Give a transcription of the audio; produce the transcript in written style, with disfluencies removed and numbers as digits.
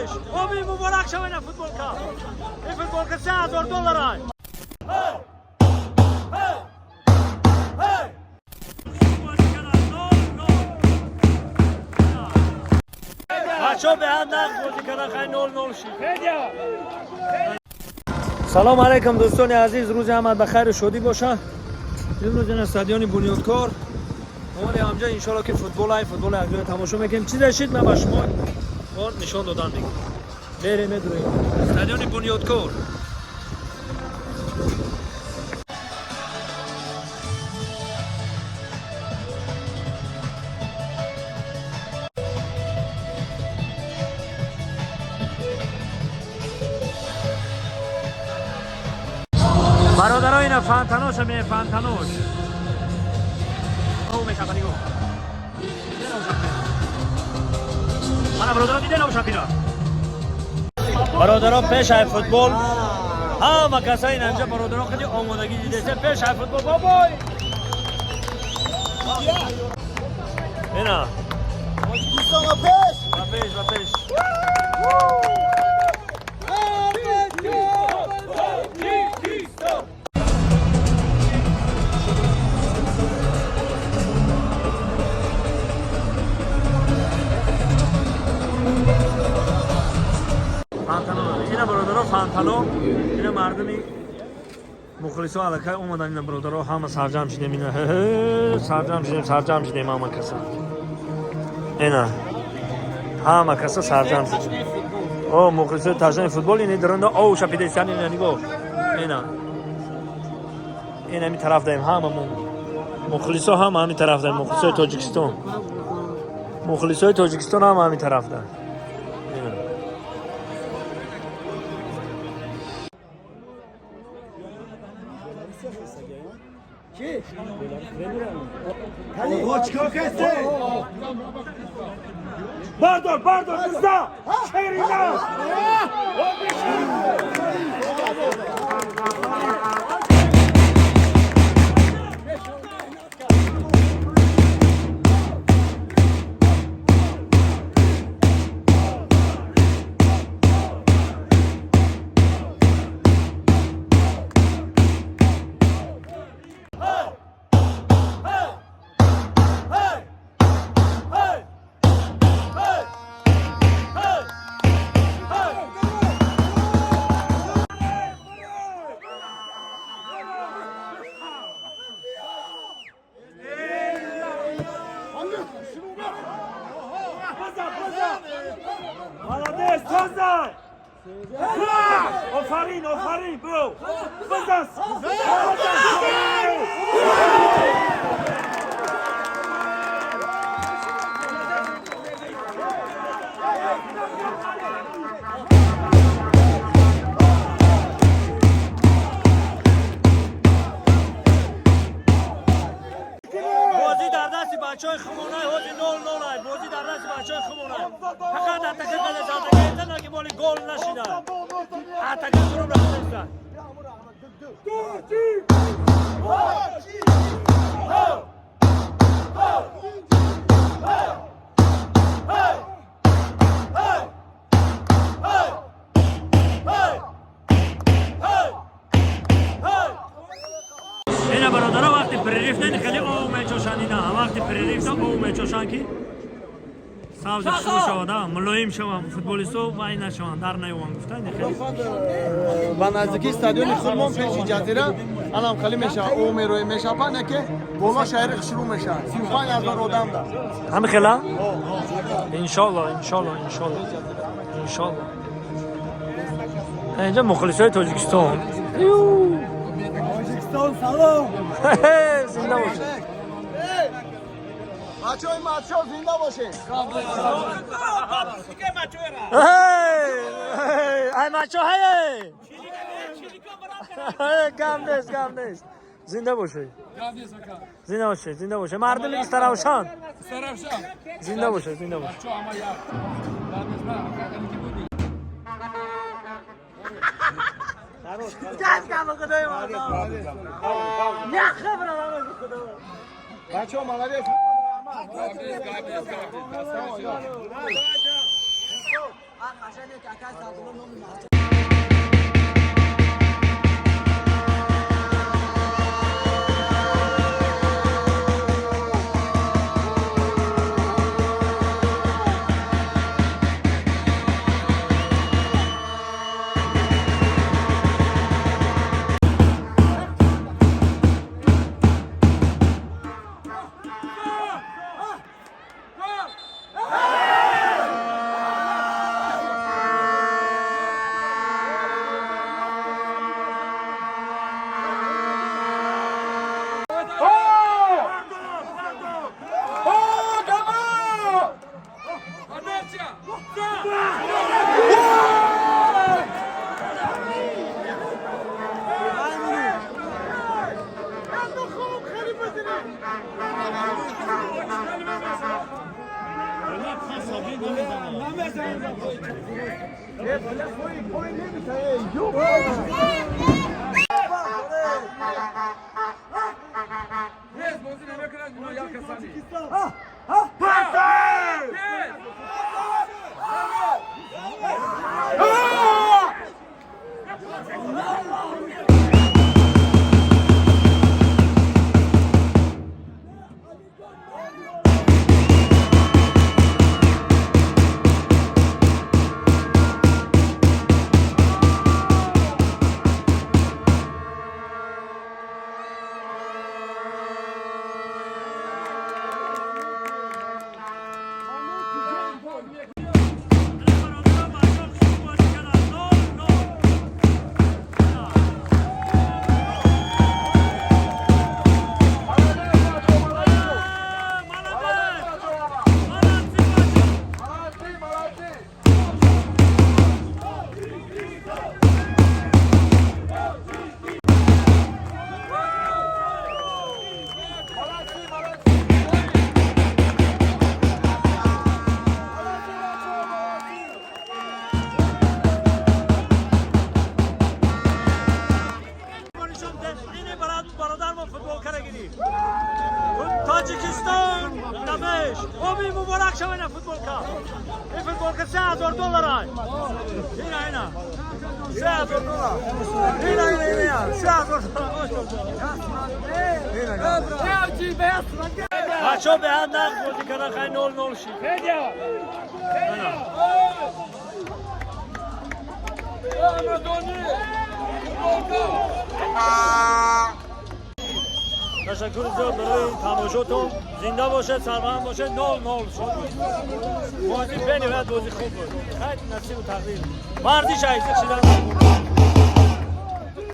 Пеш. Оми муборак шава ина футболка. Ин футболка $3000 ай. Бачо беҳад нағз бозӣ кардан, хай 0-0 шид. Салом алейкум, дӯстони азиз, рӯзи ҳамат ба хайру шодӣ боша. Имрӯз ина стадиони Бунёдкор. Омадем ҳамҷа, иншоалло ки футбол ай, футбол якҷоя тамошо мекунем. Чизе шид, ман ба шумо нишон додан мегирам. Мерем, медурем. Стадиони Бунёдкор. Бародаро, ина фантаноша ме фантанош. О, мешава нигоҳ. Мана бародаро, диде навшапира. Бародаро, пеш ай футбол ҳама каса ин анҷа, бародаро, хеле омодагӣ дидесе пеш ай футбол, бобой. Ина. Тоҷикистон пеш! Ба пеш, ба пеш. Фантано. Ина бародаро, фантано. Ина мардуми мухлисо аллакай омадан, ина бародаро, ҳама сарҷам шидем, ина сарҷам шидем, сарҷам шидем ҳама каса. Ина ҳама каса сарҷам шидем. О, мухлисои ташнаи футбол ини дарунда оу шапидесян, ина нигоҳ. Ина. Ин ҳами тараф даем ҳама мо. Мухлисо ҳама ҳами тараф даем, мухлисои Тоҷикистон. Мухлисои Тоҷикистон ҳама ҳами тараф даем. Ина. Оғо, чикор касте? Бардор, бардор, бизда! Шерина! Молодец, Тоза! Офарин, офарин, бро! Бизас! Бозӣ дар дасти бачаҳои хумонай, ҳозир 0-0 ай. Бозӣ дар дасти бачаҳои хумонай. Фақат атака калес, атака этана ки моли гол нашида. Атака хурум рафтеста. Ина бародаро, вақти перерыв не хеле ов мечошанд, ина вақти перерыв да ов мечошанд, ки сабзи хушрӯ шавад, мулоим шаванд, футболистҳо вай нашаванд, дар наёванд, гуфта ин хеле. Ба наздикии стадиони худмон, пеши ҷазира, анам хеле мешавад, ов мерои мешапанд, яке боло шаҳри хушрӯ мешавад, 35 000 одам да. Ҳами хела, иншолло, иншолло, иншолло, иншолло. Инҷа мухлисои Тоҷикистон. Тоҷикистон, салом! Зинда бошед! Бачаҳои матчо, зинда бошед! Ай мачо, ҳай гам нест, гам нест, зинда бошед, зинда бошед, зинда бошед, мардуми Истаравшан, зинда бошед, зинда бошед. Бачаҳо, молодец! Тоҷикистон дамеш оби муборак шава ина футболка. Ин футболка $3000 ай. Ина ина. $3000. Ина ина ина. $3000. Бачо беҳад нағз бозӣ кардан, хай 0-0 шид. Ташаккур зиёд барои тамошотон. Зинда бошед, сарбаланд бошед. 0-0 шуд. Бозӣ бениҳоят бозӣ хуб буд. Хайр, насибу тақдир. Варзиш айзиқ шидан.